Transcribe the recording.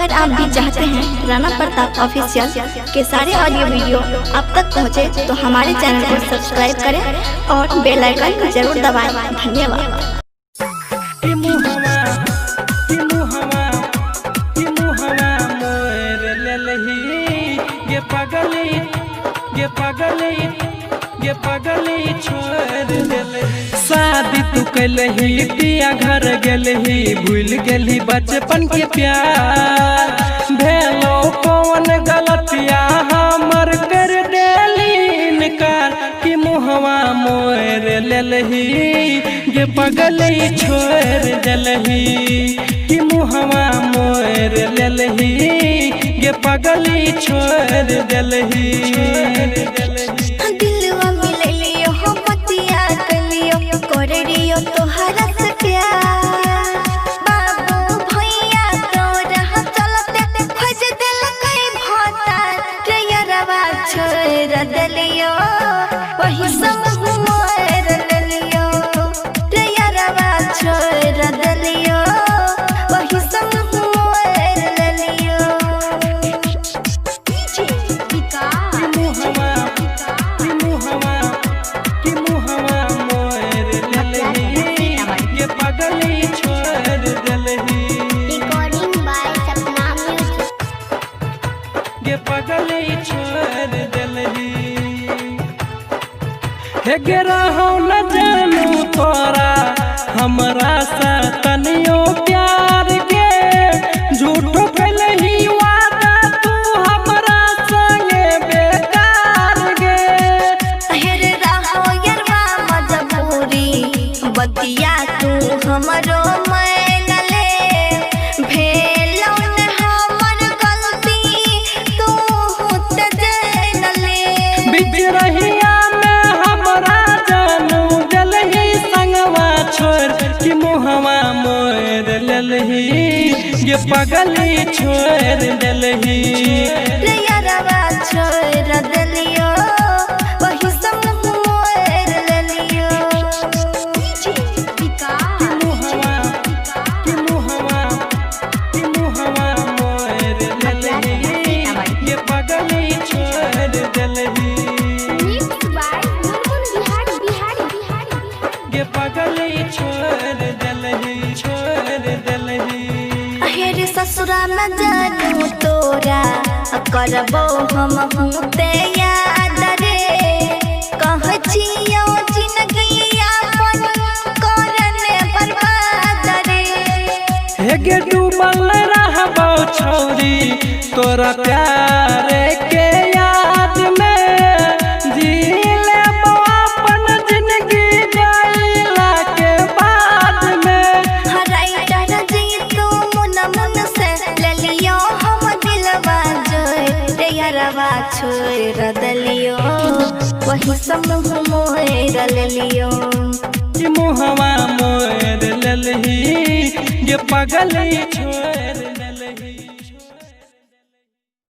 अगर आप भी चाहते हैं राणा प्रताप ऑफिशियल के सारे ऑडियो वीडियो आप तक पहुंचे, तो हमारे चैनल को सब्सक्राइब करें और बेल आइकन जरूर दबाएं। धन्यवाद। कि मुहवा कि मुहवा कि मुहवा मोर लेलही गे पगली गे पगली गे पगली छोड़ देलही। शादी तू कैलही पिया घर गेलही भूल गेलही बचपन के प्यार। भेलो कौन गलतिया हमर कर देली इनकार। कि मुहवा मोर लेलही गे पगली छोड़ देलही। कि मुहवा मोर लेलही गे पगली छोड़ देलही। दिलवा मिललियो हो बतिया कलियो कररियो तोहरा से प्यार। बाबू भैया तोरा चलते खोज देलकै भोता रे यरवा छोड़ देलियो वही सब मोर लेलियो रे यरवा छोड़ देलियो वही सब मोर लेलियो। कि मुहवा कि मुहवा कि मुहवा मोर लेलही गे पगली छोड़ देलही। Recording by Sapna Music. गे पगली छोड़ देलही। हे गे रहो न जानू तोरा हमरा से तनियो प्यार गे। झूठो कैलही वादा तू हमरा संगे बेकार गे। हेर रहो यरवा मजबूरी बतिया तू हमरो मैन ले भेलौ न हमर गलती तू त जान ले। बीच रहिया में हमरा जानू गेलही संगवा छोड़। कि मुहवा मोर लेलही गे पगली छोड़ देलही। रे यरवा छोड़ देलियो वही सब मोर लेलियो। कि मुहवा कि मुहवा कि मुहवा मोर लेलही गे पगली छोड़ देलही। Mixed by Munmun Bihari Bihari Bihari Bihari. गे पगली छोड़ देलही छोड़ देलही। हेर ससुरा न जानू तोरा करबो हम हूँ ते याद रे। कह छियो जिंदगी अपन करने बर्बाद रे। हे गे डूबल रहबौ छौरी तोरा प्यार के याद में। जी लेबौ अपन जिंदगी गइला के बाद में। राइटर जी तू मुन मुन से ले लियो हम दिलवा जोड़ रे यरवा छोड़ दलियो वही समूह मोर लेलियो। कि मुहवा मोर लेलही गे पगली छोड़।